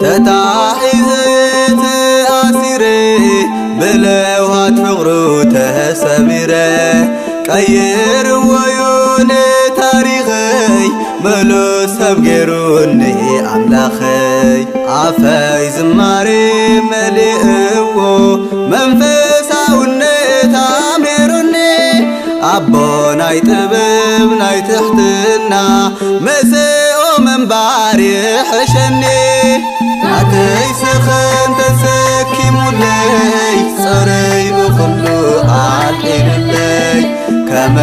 ተታሒዘ ተኣሲረ ብለውሃት ፍቕሩ ተሰቢረ ቀይርዎ'ዩ ንታሪኸይ ምሉእ ሰብ ገይሩኒ ኣምላኸይ። ኣፈይ ዝማሬ መሊእዎ መንፈሳውነት ኣምሂሩኒ ኣቦ ናይ ጥበብ ናይ ትሕትና ምስኡ ምንባር ይሕሸኒ። ናተይ ሰኸን ተሰኪሙለይ ጸረይ ብኹሉ ኣልዒሉለይ ከመ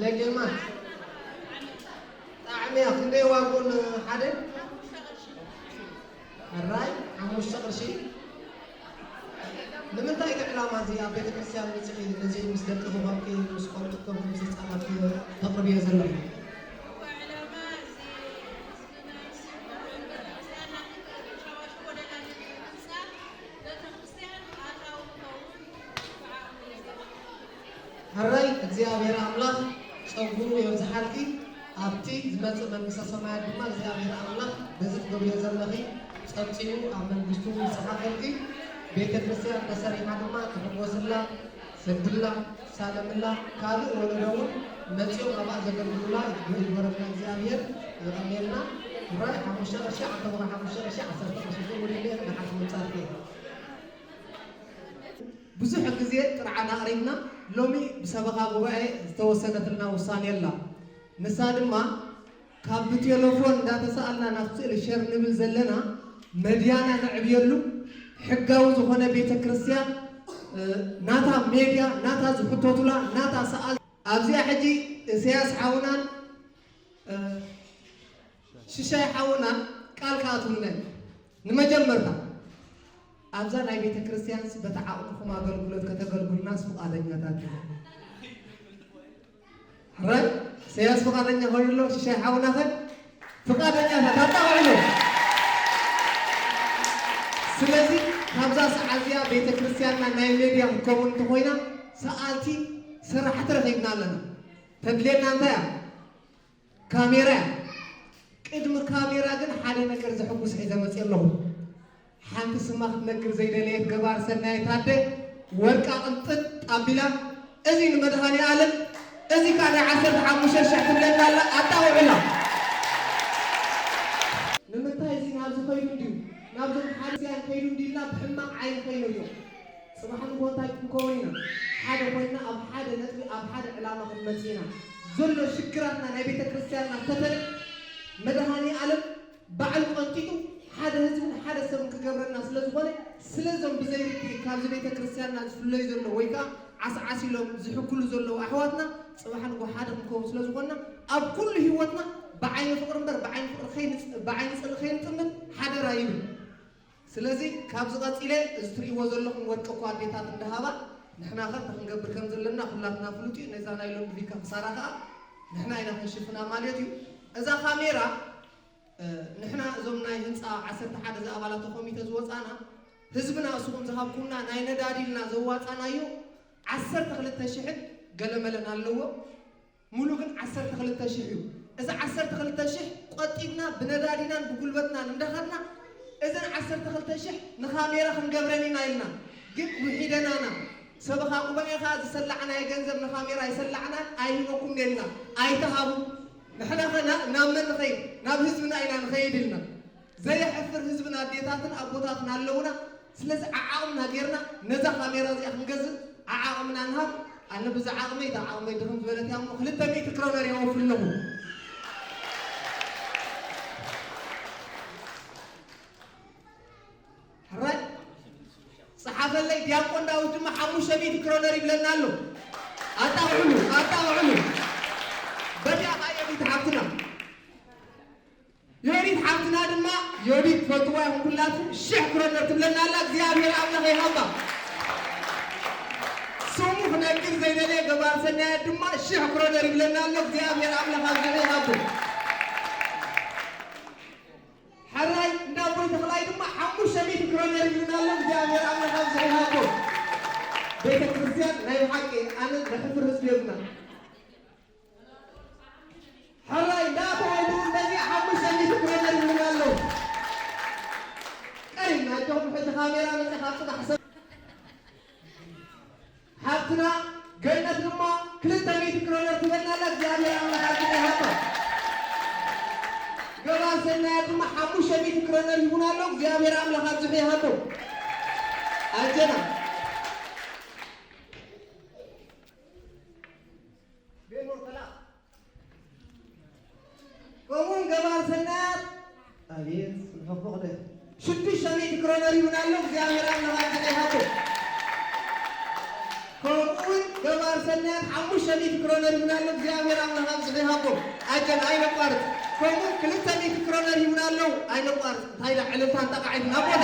ለጌማት ጣዕሚያ ክንደይ ዋግኡ ንሓደ? ሕራይ ሓሙሽተ ቅርሺ። ንምንታይ እቲ ዕላማ እዚ ኣብ ቤተ ክርስቲያን መጺኺ ነዚ ምስ ደቅኺ ኮንኪ ምስ ቆልዑ ኮንኪ ምስ ህጻናት ተቕርብዮ ዘለኺ? ሕራይ እግዚኣብሔር ኣምላኽ ጸጉኡ የብዝሓልኪ። ኣብቲ ዝመጽእ መንግስተ ሰማያት ድማ እግዚኣብሔር ኣምላኽ በዚ ትገብርዮ ዘለኺ ጸብጺቡ ኣብ መንግስቱ ይስሓቐልኪ። ቤተ ክርስቲያን ተሰሪሓ ድማ ትሕጎስላ፣ ሰግድላ፣ ሳለምላ፣ ካልእ ወለዶ እውን መጺኦም ኣብኣ ዘገልግሉላ ይግበረልና እግዚኣብሔር። የቐንየልና። ሕራይ ሓሙሽተ ቅርሺ፣ ዓሰርተ ቅርሺ፣ ዓሰርተ ቅርሺ ዝእውር የለን፣ ደሓር ምምጻእኪ። ብዙሕ ግዜ ጥርዓን ኣቕሪብና፣ ሎሚ ብሰበኻ ጉባኤ ዝተወሰነትልና ውሳኔ ኣላ። ንሳ ድማ ካብ ብቴሌፎን እንዳተሰኣልና ናብ ስእሊ ሸር ንብል ዘለና መድያና ነዕብየሉ፣ ሕጋዊ ዝኾነ ቤተ ክርስቲያን፣ እ፣ ናታ ሜድያ፣ ናታ ዝሕተቱላ፣ ናታ ሰኣል ኣብዚኣ ሕጂ እሰያስ ሓውናን፣ እ፣ ሽሻይ ሓውናን ቃል ክኣትውልና እዩ። ንመጀመርታ ኣብዛ ናይ ቤተ ክርስቲያንስ በቲ ዓቕምኹም ኣገልግሎት ከተገልግሉናስ ፍቓደኛታት ዲኹም? ሕራይ እሰያስ ፍቓደኛ ኮይኑ ኣሎ። ሽሻይ ሓውናኸ ፍቓደኛታት ኣጣቕዕሉ። ስለዚ ካብዛ ሰዓት እዚኣ ቤተ ክርስቲያንና ናይ ሜድያ ክትከውን እንተኾይና ሰኣልቲ ሰራሕቲ ረኺብና ኣለና። ተድልየና እንታይ እያ? ካሜራ እያ። ቅድሚ ካሜራ ግን ሓደ ነገር ዘሐጉስ ሒዘ መፅየ ኣለኹ። ሓንቲ ስማ ክትነግር ዘይደለየት ገባር ሰናይ ታደ ወርቃ ቅንጥጥ ኣቢላ፣ እዚ ንመድሃኔ ኣለም፣ እዚ ከዓ ናይ ዓሰርተ ሓሙሽተ ሸሕ ትብለና ኣላ። ኣጣውዕላ። ንምንታይ እዚ ናብዚ ከይዱ እንድዩ፣ ናብዞም ሓደ ስያን ከይዱ እንድዩ ኢልና ብሕማቕ ዓይኒ ከይንሪኦ። ጽባሕ ንግሆ እንታይ ክንከውን ኢና? ሓደ ኮይንና ኣብ ሓደ ነጥቢ፣ ኣብ ሓደ ዕላማ ክንመጽእ ኢና። ዘሎ ሽግራትና ናይ ቤተ ክርስቲያንና ፈተነ መድሃኔ ኣለም ባዕሉ ቀንጢጡ ሓደ ህዝብን ሓደ ሰብን ክገብረና ስለ ዝኾነ፣ ስለዞም ብዘይ ርድኢት ካብዚ ቤተ ክርስቲያንና ዝፍለዩ ዘለዉ ወይ ከኣ ዓስዓስ ኢሎም ዝሕክሉ ዘለዉ ኣሕዋትና ጽባሕ ንግሆ ሓደ ክንከውን ስለ ዝኾንና፣ ኣብ ኩሉ ህይወትና ብዓይኒ ፍቕሪ እምበር ብዓይኒ ፍቕሪ ከይንጽ-፣ ብዓይኒ ጽልኢ ከይንጥምት ሓደራ ይብል። ስለዚ ካብዚ ቀጺለ እዚ ትርእይዎ ዘለኹም ወርቂ እኳ ኣዴታት እንዳሃባ ንሕና ኸ እንታይ ክንገብር ከም ዘለና ኩላትና ፍሉጥ እዩ። ነዛ ናይ ሎሚ ቪካ ክሳራ ኸኣ ንሕና ኢና ክንሽፍና ማለት እዩ። እዛ ካሜራ፣ እ፣ ንሕና እዞም ናይ ህንጻ ዓሰርተ ሓደ ዝኣባላተ ኮሚተ ዝወጻና ህዝብና እስኹም ዝሃብኩምና ናይ ነዳዲ ኢልና ዘዋጻናዮ ዓሰርተ ክልተ ሽሕን ገለመለን ኣለዎ። ሙሉ ግን ዓሰርተ ክልተ ሽሕ እዩ። እዚ ዓሰርተ ክልተ ሽሕ ቆጢብና ብነዳዲናን ብጉልበትናን እንዳኸድና እዘን ዓሰርተ ክልተ ሽሕ ንካሜራ ክንገብረን ኢና ኢልና፣ ግን ውሒደናና። ሰበኻ ጉባኤ ኸኣ ዝሰላዕናዮ ገንዘብ ንካሜራ ኣይሰላዕናን ኣይህበኩምን ኢልና ኣይተሃቡ። ንሕና ኸ ና-፣ ናብ መን ንኸይድ? ናብ ህዝብና ኢና ንኸይድ ኢልና። ዘየሕፍር ህዝብን ኣዴታትን ኣቦታትን ኣለውና። ስለዚ ዓዓቕምና ጌርና ነዛ ካሜራ እዚኣ ክንገዝእ ዓዓቕምና ንሃብ። ኣነ ብዛ ዓቕመይ፣ እታ ዓቕመይ ድኽም ዝበለት እያ እሞ ክልተ ሚእቲ ክሮነር የወፍር ኣለኹ። ሕራይ ጸሓፈለይ፣ ዲያቆን ዳዊት ድማ ሓሙሽተ ሚእቲ ክሮነር ይብለና ኣሎ። ኣጣቕዕሉ፣ ኣጣቕዕሉ። በዚኣ ኸኣ ዮዲት ሓፍትና፣ ዮዲት ሓፍትና ድማ፣ ዮዲት ትፈልጥዋ ኢኹም ኩላትኩም፣ ሽሕ ክሮነር ትብለና ኣላ። እግዚኣብሔር ኣምላኽ ይሃባ። ስሙ ክነግር ዘይደለየ ገባር ሰናያት ድማ ሽሕ ክሮነር ይብለና ኣሎ። እግዚኣብሔር ኣምላኽ ኣብዚሑ ይሃቦ። ሕራይ እንዳ ኣቦይ ተኽላይ ድማ ሓሙሽተ ሚእቲ ክሮነር ይብልና ኣሎ። እግዚኣብሔር ኣምላኽ ኣብዚሑ ይሃቦ። ቤተ ክርስቲያን ናይ ብሓቂ ኣነ ዘሕፍር ህዝቢ የብልና። ሕራይ እንዳ ኣቦይ እውን በዚ ሓሙሽተ ሚእቲ ክሮነር ይብልና ኣሎ። ቀሪብና ኣጆኹም ሕጂ ካሜራ መፂኻ ኣብ ፅባሕ ሰብ ሓብትና ገነት ድማ ክልተ ሚእቲ ክሮነር ትበልና ኣላ። እግዚኣብሔር ኣምላኽ ኣብዚሑ ይሃባ። ገባር ሰናያት ድማ ሓሙሽተ ሚእቲ ክሮነር ሂቡና ኣሎ። እግዚኣብሔር ኣምላኽ ኣብዚሑ ይሃቦ። ኣጀና። ቤኖር ተላ። ከምኡውን ገባር ሰናያት፣ ኣቤት፣ ንሕፍቕደ ሽዱሽተ ሚእቲ ክሮነር ይብና ኣሎ። እግዚኣብሔር ኣምላኽ ኣብዚሑ ይሃቦ። ከምኡውን ገባር ሰናያት ሓሙሽተ ሚእቲ ክሮነር ሂብና ኣሎ። እግዚኣብሔር ኣምላኽ ኣብዝሑ ይሃቦም። ኣጀን ኣይነቋርጽ። ከምኡ ክልተ ሚእቲ ክሮነር ሂብና ኣለዉ። ኣይነቋርጽ። እንታይ ኢላ ዕልልታን ጠቓዒትን ኣብ ቦታ።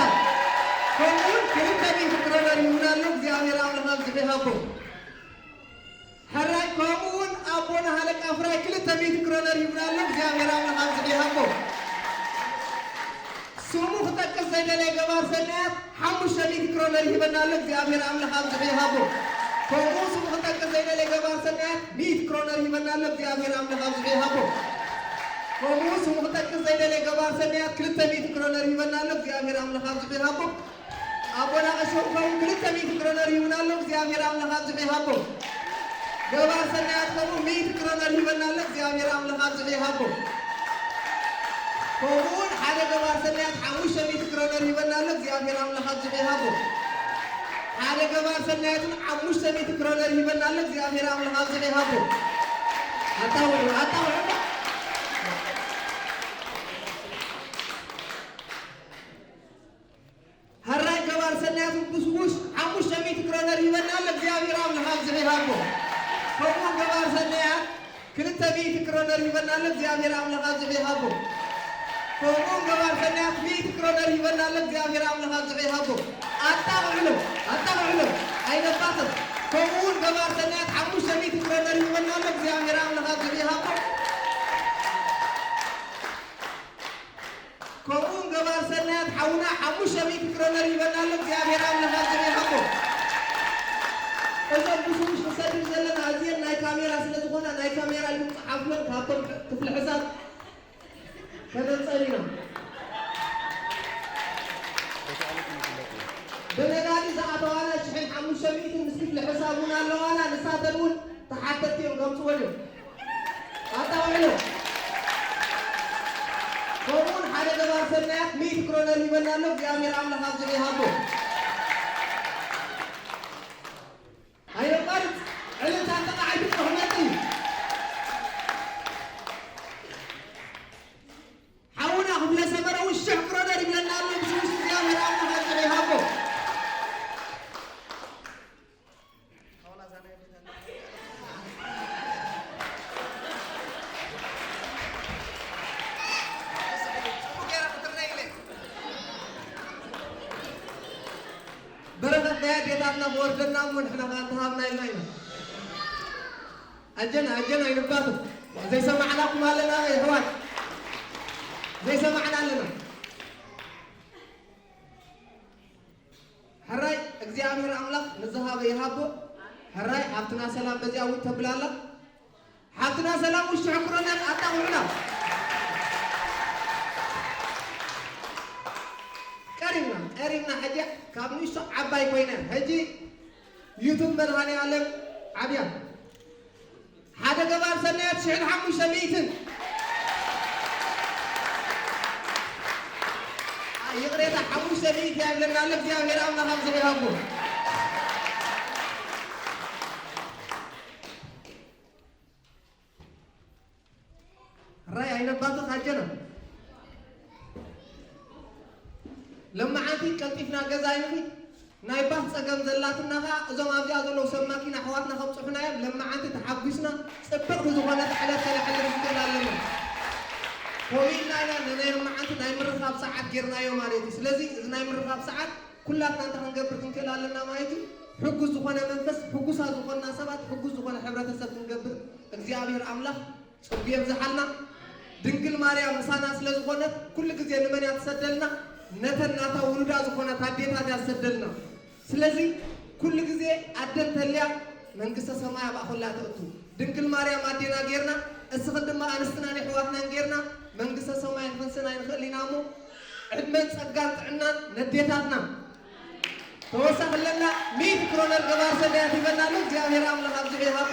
ከምኡ ክልተ ሚእቲ ክሮነር ሂብና ኣለዉ። እግዚኣብሔር ኣምላኽ ኣብዝሑ ይሃቦም። ሕራይ ከምኡ እውን ኣቦና ሃለቃ ፍራይ ክልተ ሚእቲ ክሮነር ሂብና ኣሎ። እግዚኣብሔር ኣምላኽ ኣብዝሑ ይሃቦም። ስሙ ክጠቅስ ዘይደለየ ገባር ሰናያት ሓሙሽተ ሚእቲ ክሮነር ይህበና ኣሎ። እግዚኣብሔር ኣምላኽ ኣብዝሑ ይሃቦ። ከምኡ ስሙ ክጠቅስ ዘይደለየ ገባር ሰናያት ሚእቲ ክሮነር ይህበና ኣሎ። እግዚኣብሔር ኣምላኽ ኣብዝሑ ይሃቦ። ከምኡ ስሙ ክጠቅስ ዘይደለየ ገባር ሰናያት ክልተ ሚእቲ ክሮነር ይህበና ኣሎ። እግዚኣብሔር ኣምላኽ ኣብዝሑ ይሃቦ። ኣቦና ቀሺ ከምኡ ክልተ ሚእቲ ክሮነር ይህብና ኣሎ። እግዚኣብሔር ኣምላኽ ኣብዝሑ ይሃቦ። ገባር ሰናያት ከምኡ ሚእቲ ክሮነር ይህበና ኣሎ። እግዚኣብሔር ኣምላኽ ኣብዝሑ ይሃቦ። ከምኡውን ሓደ ገባር ሰናያት ሓሙሽተ ሚእቲ ክሮነር ይህበና ኣሎ። እግዚኣብሔር ኣምላኽ ኣብዝሑ ይሃቦ። ሓደ ገባር ሰናያት እውን ሓሙሽተ ሚእቲ ክሮነር ይህበና ኣሎ። እግዚኣብሔር ኣምላኽ ኣብዝሑ ይሃቦ። ኣታውዑ፣ ኣታውዑ። ሕራይ ገባር ሰናያት ብስቡስ ሓሙሽተ ሚእቲ ክሮነር ይህበና ኣሎ። እግዚኣብሔር ኣምላኽ ኣብዝሑ ይሃቦ። ከምኡውን ገባር ሰናያት ክልተ ሚእቲ ክሮነር ይህበና ኣሎ። እግዚኣብሔር ኣምላኽ ኣብዝሑ ይሃቦ። ከምኡውን ገባር ሰናያት ሚእቲ ክሮነር ይህበና ኣሎ። እግዚኣብሔር ኣምላኽ ኣብዝሑ ይሃቦ። ኣጣቕዕሎ፣ ኣጣቕዕሎ፣ ኣይነባትኽ። ከምኡውን ገባር ሰናያት ሓሙሽተ ሚእቲ ክሮነር ይህበና ኣሎ። እግዚኣብሔር ኣምላኽ ኣብዝሑ ይሃቦ። ከምኡውን ገባር ሰናያት ሓውና ሓሙሽተ ሚእቲ ክሮነር ይበና ኣሎ። እግዚኣብሔር ኣምላኽ ኣብዝሑ ይሃቦ። እዞም ብስሙሽ ንሰድር ዘለና ኣዝየን ናይ ካሜራ ስለ ዝኾና ናይ ካሜራ ኢልኩም ጸሓፍሎም ካብቶም ክፍሊ ሕሳብ ተነጸል ኢና። ብነዳዲ ዝኣተዋና ሽሕን ሓሙሽተ ሚእትን ምስ ክፍሊ ሕሳብ እውን ኣለዋና። ንሳተን እውን ተሓተትቲ እዮም ከምጽወን እዮም። ኣጣውዕሎ። ከምኡውን ሓደ ገባር ሰናያት ሚእቲ ክሮነር ይበና ኣሎ። እግዚኣብሔር ኣምላኽ ኣብዝሑ ይሃቦ። ኣይነቋርጽ። ዕልልታ እንተኸዓ ኣይትጥርሑ ነጥሪ። ሓውና ክፍለ ሰመረ እውን ሽሕ ክሮነር ይብለና ኣሎ። ብስሙስ እግዚኣብሔር ኣምላኽ ኣብዝሑ ይሃቦ። በረኸት ናይ ኣዴታትና ክወርደና እሞ ንሕና ኸዓ እንተሃብና ኢልና ኢና። ኣጀና፣ ኣጀና ኣይንባትኽ። ዘይሰማዕናኩም ኣለና የሕዋት። ዘይሰማዕና ኣለና። ሕራይ እግዚኣብሔር ኣምላኽ ንዝሃበ ይሃቦ። ሕራይ ሓፍትና ሰላም በዚኣ እውን ተብላላ። ሓፍትና ሰላም ውሽጢ ሕክሮና ኣጣቕዑና። ቀሪብና፣ ቀሪብና ሕጂ ካብ ንእሽቶ ዓባይ ኮይነ ሕጂ ዩቱብ መድሃኔ ዓለም ዓብያ። ሓደ ገባር ሰናያት ሽሕን ሓሙሽተ ሚእትን። ይቕሬታ ሓሙሽተ ሚእቲ ይብለና ኣሎ እግዚኣብሔር ኣምላኽ ኣብዚ ይሃቦ። ራይ ኣይነባትኽ ኣጀና። ለመዓንቲ ቀልጢፍና ገዛ ይንኺድ። ናይ ባስ ጸገም ዘላትና ኸኣ እዞም ኣብዚኣ ዘለዉ ሰብ ማኪና ኣሕዋትና ከብጽሑና እዮም። ለመዓንቲ ተሓጒስና ጽብቕቲ ዝኾነት ዕለት ከነሕልፍ ንኽእል ኣለና። ከምኡ ኢልና ኢና ንናይ ለመዓንቲ ናይ ምርኻብ ሰዓት ጌርናዮ ማለት እዩ። ስለዚ እዚ ናይ ምርኻብ ሰዓት ኩላትና እንታይ ክንገብር ክንክእል ኣለና ማለት እዩ? ሕጉስ ዝኾነ መንፈስ፣ ሕጉሳት ዝኾንና ሰባት፣ ሕጉስ ዝኾነ ሕብረተሰብ ክንገብር እግዚኣብሔር ኣምላኽ ጸጉ የብዝሓልና። ድንግል ማርያም ምሳና ስለ ዝኾነት ኩሉ ግዜ ንመን እያ ትሰደልና? ነተን ናታ ውሉዳ ዝኾነት ኣዴታት እያ ትሰደልና። ስለዚ ኩሉ ግዜ ኣደ እንተልያ መንግስተ ሰማይ ኣብኣ ኮላ ተእቱ። ድንግል ማርያም ኣዴና ጌርና፣ እስኽን ድማ ኣንስትናን የሕዋትናን ጌርና መንግስተ ሰማይ ክንስእን ኣይንኽእል ኢና እሞ ዕድመን ጸጋን ጥዕናን ነዴታትና። ተወሳኺ ኣለና ሚእቲ ክሮነር ገባር ሰናያት ይበና ኣሎ። እግዚኣብሔር ኣምላኽ ኣብዚ ይሃቦ።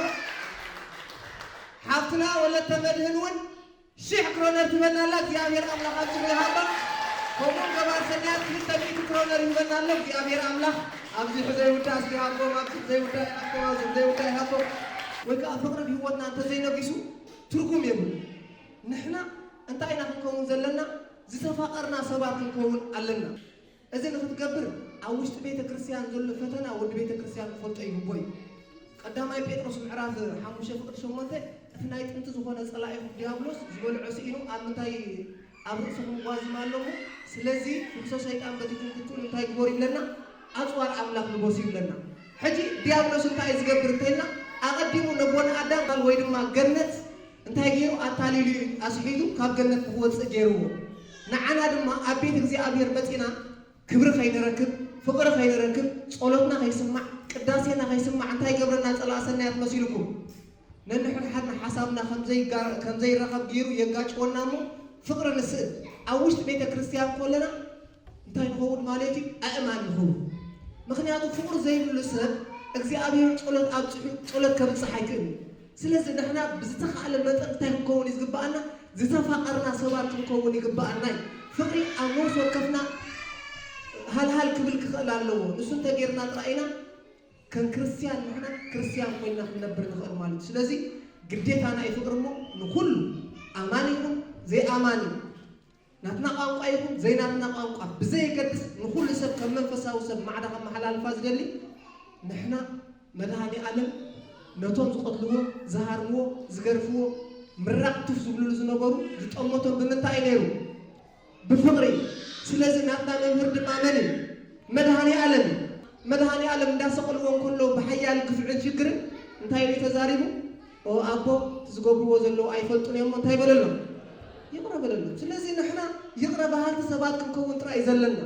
ሓፍትና ወለተ መድህን እውን ሽሕ ክሮነር ትበና ኣላ። እግዚኣብሔር ኣምላኽ ኣብዚ ይሃባ። ከምኡውን ገባር ሰናያት ክልተ ሚእቲ ክሮነር ይበና ኣሎ። እግዚኣብሔር ኣምላኽ ኣብዚ ዘይውዳእ እስኪ ይሃቦም፣ ኣብዚ ዘይውዳእ ይሃቦም፣ ኣብዚ ዘይውዳእ ይሃቦም። ወይ ከዓ ፍቕሪ ብህይወትና እንተዘይነጊሱ ትርጉም የብሉ። ንሕና እንታይ ኢና ክንከውን ዘለና? ዝተፋቐርና ሰባት ክንከውን ኣለና። እዚ ንኽትገብር ኣብ ውሽጢ ቤተ ክርስቲያን ዘሎ ፈተና ወዲ ቤተ ክርስቲያን ክፈልጦ ይግቦ እዩ። ቀዳማይ ጴጥሮስ ምዕራፍ ሓሙሽተ ፍቕዲ ሸሞንተ፣ እቲ ናይ ጥንቲ ዝኾነ ጸላኢኹም ዲያብሎስ ዝበልዖ ስኢኑ ኣብ ምንታይ፣ ኣብ ርእስኹም ጓዝም ኣሎ እሞ፣ ስለዚ ፍሕሶ ሰይጣን በቲኹም ክትክእሉ እንታይ ግበሩ ይብለና? ኣጽዋር ኣምላኽ ልበሱ ይብለና። ሕጂ ዲያብሎስ እንታይ እዩ ዝገብር እንተኢልና፣ ኣቐዲሙ ነቦና ኣዳም ወይ ድማ ገነት እንታይ ገይሩ? ኣታሊሉ እዩ፣ ኣስሒቱ ካብ ገነት ንክወፅእ ገይርዎ። ንዓና ድማ ኣብ ቤት እግዚኣብሔር መፂና ክብሪ ከይንረክብ፣ ፍቕሪ ከይንረክብ፣ ጸሎትና ከይስማዕ፣ ቅዳሴና ከይስማዕ እንታይ ይገብረና ጸላኢ ሰናያት መሲልኩም? ነንሕድሓድና ሓሳብና ከም ዘይጋ-፣ ከም ዘይራኸብ ገይሩ የጋጭወና እሞ ፍቕሪ ንስእን። ኣብ ውሽጢ ቤተ ክርስቲያን ከለና እንታይ ንኸውን ማለት እዩ? ኣእማን ንኸውን። ምኽንያቱ ፍቕሪ ዘይብሉ ሰብ እግዚኣብሔር ጸሎት ኣብጽሑ ጸሎት ከብጽሕ ኣይክእልን እዩ። ስለዚ ንሕና ብዝተኻእለ መጠን እንታይ ክንከውን እዩ ዝግብኣና? ዝተፋቐርና ሰባት ክንከውን ይግብኣና እዩ። ፍቕሪ ኣብ ነፍሲ ወከፍና ሃልሃል ክብል ክኽእል ኣለዎ። ንሱ እንተጌርና ጥራይ ኢና ከም ክርስትያን ንሕና ክርስትያን ኮይንና ክንነብር ንኽእል ማለት እዩ። ስለዚ ግዴታና እዩ ፍቕሪ እሞ ንኹሉ ኣማኒ ይኹን ዘይኣማኒ ናትና ቋንቋ ይኹን ዘይናትና ቋንቋ ብዘየገድስ ንኹሉ ሰብ ከም መንፈሳዊ ሰብ ማዕዳ ከመሓላልፋ ዝደሊ ንሕና መድሃኔ ኣለም ነቶም ዝቐትልዎ፣ ዝሃርምዎ፣ ዝገርፍዎ፣ ምራቕ ቱፍ ዝብልሉ ዝነበሩ ዝጠመቶም ብምንታይ እዩ ነይሩ? ብፍቕሪ። ስለዚ ናትና መምህር ድማ መን እዩ? መድሃኔ ኣለም እዩ። መድሃኔ ኣለም እንዳሰቐልዎ እንከሎ ብሓያል ግፍዕን ሽግርን እንታይ ኢሉ እዩ ተዛሪቡ? ኦ ኣቦ፣ እቲ ዝገብርዎ ዘለዉ ኣይፈልጡን እዮም እንታይ በለሎም? ይቕረ በለሎም። ስለዚ ንሕና ይቕረ በሃልቲ ሰባት ክንከውን ጥራይ እዩ ዘለና።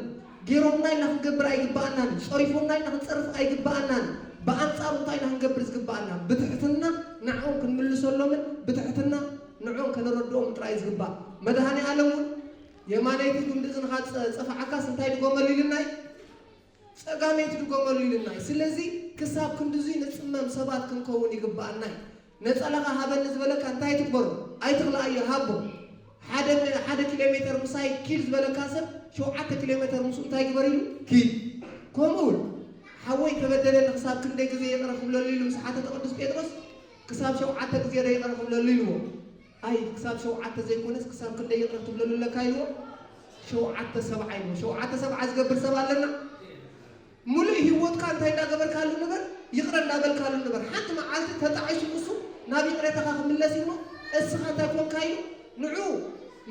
ገይሮምና ኢልና ክንገብር ኣይግብኣናን እዩ። ጸሪፎምና ኢልና ክንጸርፍ ኣይግብኣናን እዩ። ብኣንጻሩ እንታይ ኢና ክንገብር ዝግብኣና? ብትሕትና ንዕኦም ክንምልሰሎምን ብትሕትና ንዕኦም ከነረድኦም ጥራይ እዩ ዝግባእ። መድሃኔ ኣለም እውን የማነይቲ ክንዲ እዝንኻ ጸ-፣ ጸፍዓካስ እንታይ ድጎመሉ ኢልና እዩ? ጸጋመይቲ ድጎመሉ ኢልና እዩ። ስለዚ ክሳብ ክንድዙይ ንጽመም ሰባት ክንከውን ይግብኣና እዩ። ነጸላኻ ሃበኒ ዝበለካ እንታይ ትግበሮ? ኣይትኽልኣዮ፣ ሃቦ። ሓደ፣ ሓደ ኪሎ ሜተር ምሳይ ኪድ ዝበለካ ሰብ ሸውዓተ ኪሎ ሜተር ምስኡ እንታይ ግበር ኢሉ? ኪድ። ከምኡ እውን ሓወይ ተበደለኒ ክሳብ ክንደይ ግዜ ይቕረ ክብለሉ ኢሉ ምስ ሓተተ ቅዱስ ጴጥሮስ ክሳብ ሸውዓተ ግዜ ዶ ይቕረ ክብለሉ ኢልዎ? ኣይ ክሳብ ሸውዓተ ዘይኮነስ ክሳብ ክንደይ ይቕረ ትብለሉ ኣለካ ኢልዎ? ሸውዓተ ሰብዓ ኢልዎ። ሸውዓተ ሰብዓ ዝገብር ሰብ ኣለና? ሙሉእ ህይወትካ እንታይ እንዳገበርካሉ ንበር? ይቕረ እንዳበልካሉ ንበር። ሓንቲ መዓልቲ ተጣዒሱ ንሱ ናብ ይቕሬታኻ ክምለስ እዩ እሞ እስኻ እንታይ ኮንካ ኢሉ ንዑ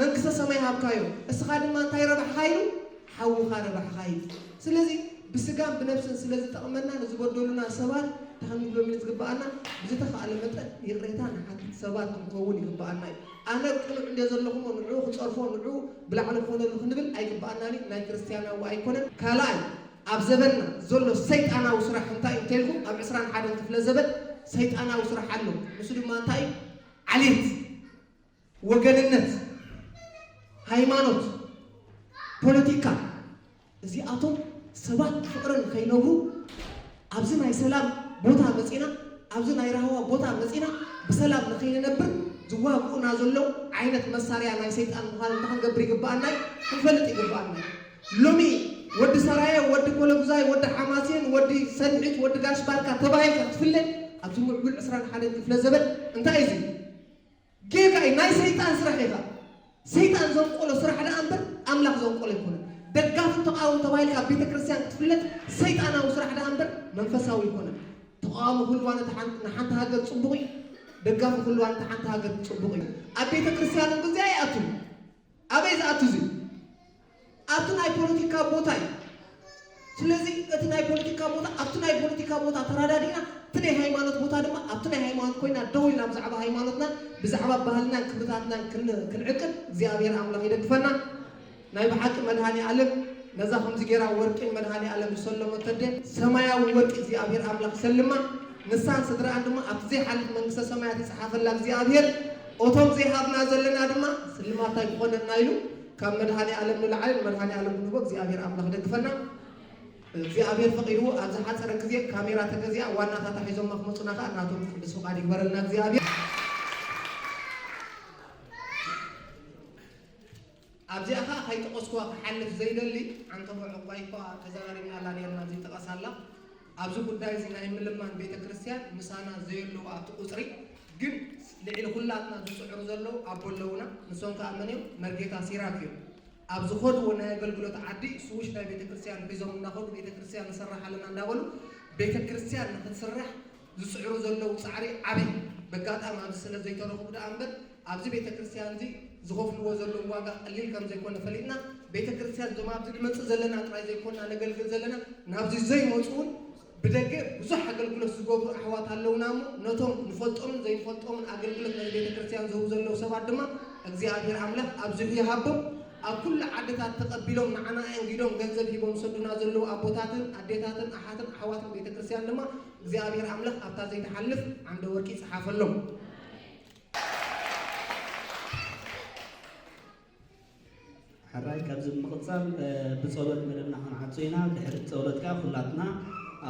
መንግስተ ሰማይ ሃብካዮ። እስኻ ድማ እንታይ ረባሕኻ ኢሉ? ሓውኻ ረባሕኻ ኢሉ። ስለዚ ብስጋን ብነፍስን ስለ ዝጠቕመና ንዝበደሉና ሰባት እንታይ ክንብሎም እዩ ዝግብኣና? ብዝተኻእለ መጠን ይቕሬታ ንሓትት ሰባት ክንከውን ይግብኣና እዩ። ኣነ ቅኑዕ እንደ ዘለኹ እሞ ንዑ ክጸርፎ ንዑ ብላዕሊ ክኾነሉ ክንብል ኣይግብኣናን እዩ። ናይ ክርስትያናዊ ኣይኮነን። ካልኣይ ኣብ ዘበንና ዘሎ ሰይጣናዊ ስራሕ እንታይ እዩ እንተልኩም ኣብ ዕስራን ሓደን ክፍለ ዘበን ሰይጣናዊ ስራሕ ኣሎ። ንሱ ድማ እንታይ እዩ? ዓሌት፣ ወገንነት፣ ሃይማኖት፣ ፖለቲካ እዚኣቶም ሰባት ፍቕርን ከይነብሩ ኣብዚ ናይ ሰላም ቦታ መፂና ኣብዚ ናይ ራህዋ ቦታ መፂና ብሰላም ንኸይንነብር ዝዋግኡና ዘለዉ ዓይነት መሳርያ ናይ ሰይጣን ምዃኑ እንታይ ክንገብር ይግብኣና እዩ? ክንፈልጥ ይግብኣና እዩ። ሎሚ ወዲ ሰራየ፣ ወዲ ኮለጉዛይ፣ ወዲ ሓማሴን፣ ወዲ ሰንሒት፣ ወዲ ጋሽ ባርካ ተባሂልካ ክትፍለ ኣብዚ ምዕቡል ዕስራን ሓደን ክፍለ ዘበን እንታይ እዩ እዚ? ጌጋ እዩ፣ ናይ ሰይጣን ስራሕ ኢኻ። ሰይጣን ዘንቆሎ ስራሕ ደኣ እምበር ኣምላኽ ዘንቆሎ ኣይኮነን። ደጋፍን ተቓዋሚ ተባሂልካ ኣብ ቤተ ክርስቲያን ክትፍለጥ ሰይጣናዊ ስራሕ ደኣ እምበር መንፈሳዊ ኣይኮነን። ተቓዋሚ ክህልዋ ነቲ ሓን-፣ ንሓንቲ ሃገር ጽቡቕ እዩ። ደጋፊ ክህልዋ ነቲ ሓንቲ ሃገር ጽቡቕ እዩ። ኣብ ቤተ ክርስቲያን እውን ብዚኣ ይኣቱ። ኣበይ ዝኣቱ እዚ? ኣብቲ ናይ ፖለቲካ ቦታ እዩ። ስለዚ እቲ ናይ ፖለቲካ ቦታ ኣብቲ ናይ ፖለቲካ ቦታ ተራዳዲና እቲ ናይ ሃይማኖት ቦታ ድማ ኣብቲ ናይ ሃይማኖት ኮይና ደው ኢልና ብዛዕባ ሃይማኖትና ብዛዕባ ባህልናን ክብርታትናን ክን-፣ ክንዕቅብ እግዚኣብሔር ኣምላኽ ይደግፈና። ናይ ብሓቂ መድሃኔ ኣለም ነዛ ከምዚ ገይራ ወርቂ መድሃኔ ኣለም ዝሰለመቶ ኣደ ሰማያዊ ወርቂ እግዚኣብሔር ኣምላኽ ይሰልማ። ንሳን ስድራኣን ድማ ኣብቲ ዘይሓልፍ መንግስተ ሰማያት ይጽሓፈላ እግዚኣብሔር። እቶም ዘይሃብና ዘለና ድማ ስልማት ኣይክኾነና ኢሉ ካብ መድሃኔ ኣለም ንላዕሊ ንመድሃኔ ኣለም ክንህቦ እግዚኣብሔር ኣምላኽ ደግፈና። እግዚኣብሔር ፈቒድዎ ኣብ ዝሓፀረ ግዜ ካሜራ ተገዚኣ ዋናታታ ሒዞማ ክመፁና ከዓ ናቶም ቅዱስ ፍቓድ ይግበረልና እግዚኣብሔር። ኣብዚኣ ኸዓ ከይጠቐስኩዋ ክሓልፍ ዘይደሊ፣ ዓንተቦ ዕቋይ እኳ ተዘራሪብናላ ነይርና፣ ዘይጠቐሳላ። ኣብዚ ጉዳይ እዚ ናይ ምልማን ቤተ ክርስቲያን ምሳና ዘየለዉ ኣብቲ ቁፅሪ ግን ልዕሊ ኩላትና ዝፅዕሩ ዘለዉ ኣቦ ኣለዉና። ንሶም ከዓ መን እዮም? መርጌታ ሲራክ እዮም። ኣብ ዝኸድዎ ናይ ኣገልግሎት ዓዲ ስውሽ ናይ ቤተ ክርስቲያን ሒዞም እናኸዱ ቤተ ክርስቲያን ንሰርሕ ኣለና እንዳበሉ ቤተ ክርስቲያን ንክትስራሕ ዝጽዕሩ ዘለዉ ጻዕሪ ዓቢ። በጋጣሚ ኣብዚ ስለ ዘይተረኽቡ ደኣ እምበር ኣብዚ ቤተ ክርስቲያን እዚ ዝኸፍልዎ ዘለዉ ዋጋ ቀሊል ከም ዘይኮነ ፈሊጥና፣ ቤተ ክርስቲያን እዞም ኣብዚ ንመጽእ ዘለና ጥራይ ዘይኮና ነገልግል ዘለና፣ ናብዚ ዘይመጹ እውን ብደገ ብዙሕ ኣገልግሎት ዝገብሩ ኣሕዋት ኣለዉና እሞ፣ ነቶም ንፈልጦምን ዘይንፈልጦምን ኣገልግሎት ናይ ቤተ ክርስቲያን ዝህቡ ዘለዉ ሰባት ድማ እግዚኣብሔር ኣምላኽ ኣብዚሑ ይሃቦም። ኣብ ኩሉ ዓድታት ተቐቢሎም ንዓና ኣየንጊዶም ገንዘብ ሂቦም ዝሰዱና ዘለዉ ኣቦታትን ኣዴታትን ኣሓትን ኣሕዋትን ቤተ ክርስቲያን ድማ እግዚኣብሔር ኣምላኽ ኣብታ ዘይትሓልፍ ዓንደ ወርቂ ይጽሓፈሎም። ሕራይ ካብዚ ብምቕጻል ብጸሎት መደብና ክንዓጹ ኢና። ድሕሪ ጸሎት ከኣ ኩላትና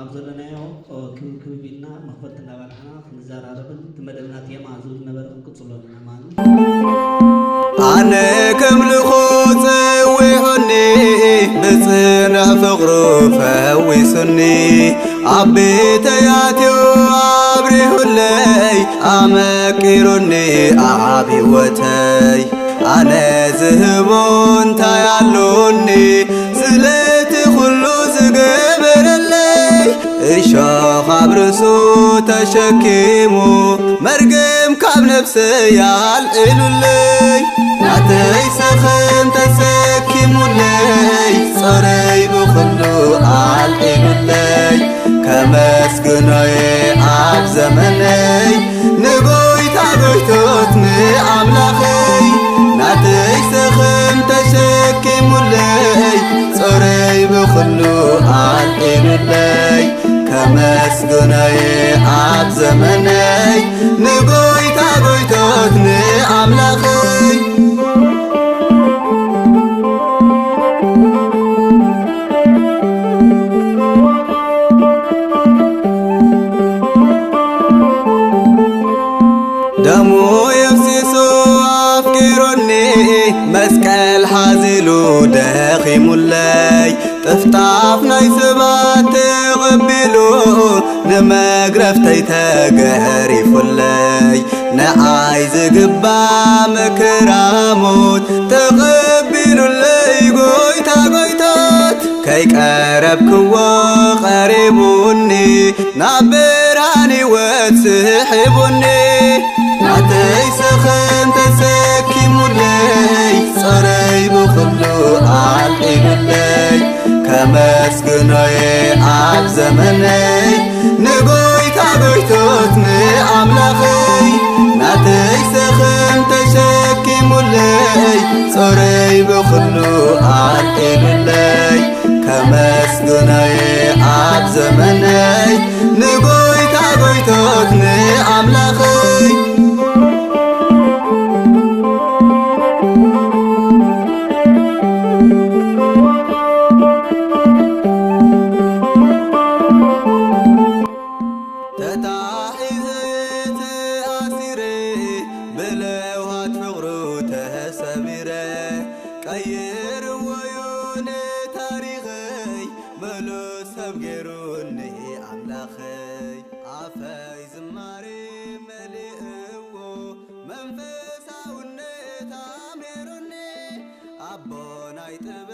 ኣብ ዘለናዮ ክብክብ ኢልና መኽፈልቲ እናበላዕና ክንዘራረብን እቲ መደብና ቴማ ዝብል ነበረ ክንቅጽሎ ኢና ማለት ኣነ ከምልኾ ጸዊዑኒ ብጽኑዕ ፍቕሩ ፈዊሱኒ ኣብ ቤተይ ኣትዩ ኣብሪሁለይ ኣመቂሩኒ ኣብ ህይወተይ ኣነ ዝህቦ እንታይ ኣሎኒ ስለቲ ኩሉ ዝገበረለይ እሾኽ ኣብ ርእሱ ተሸኪሙ መርገም ካብ ነፍሰይ ኣልዒሉለይ ናተይ ሰኸም ተሰኪሙለይ ጾረይ ብኹሉ ኣልዒሉለይ ከመስግኖየ ኣብ ዘመነይ ንጎይታ ጎይቶት ንኣምላኸይ ናተይ ሰኸም ተሸኪሙለይ ጾረይ ብኹሉ ኣልዒሉለይ ከመስግኖየ ኣብ ዘመነይ ንጎይታ ጎይቶት ንኣምላኸይ ደሙ የፍሲሱ ኣፍቂሩኒ መስቀል ሓዚሉ ደኺሙለይ ጥፍጣፍ ናይ ሰባት ተቐቢሉ ንመግረፍተይ ተገሪፉለይ ንዓይ ዝግባ መከራ ሞት ተቐቢሉለይ ጎይታ ጎይቶት ከይቀረብክዎ ቀሪቡኒ ናብ ብርሃን ህይወት ስሒቡኒ ናተይ ሰኸም ተሰኪሙለይ ጾረይ ብኹሉ ኣልዒሉለይ ከመስግኖየ ኣብ ዘመነይ ንጎይታ ጎይቶት ንኣምላኸይ ናተይ ሰኸም ተሸኪሙለይ ጾረይ ብኹሉ ኣልዒሉለይ ከመስግኖየ ኣብ ዘመነይ ንጎይታ ጎይቶት ንኣምላኸይ ተታሒዘ ተኣሲረ ብለውሃት ፍቕሩ ተሰቢረ ቀይርዎዩ ንታሪኸይ ምሉእ ሰብ ገይሩኒ ኣምላኸይ ኣፈይ ዝማሬ መሊእዎ መንፈሳውነት ኣምሂሩኒ ኣቦ ናይ ጥበብ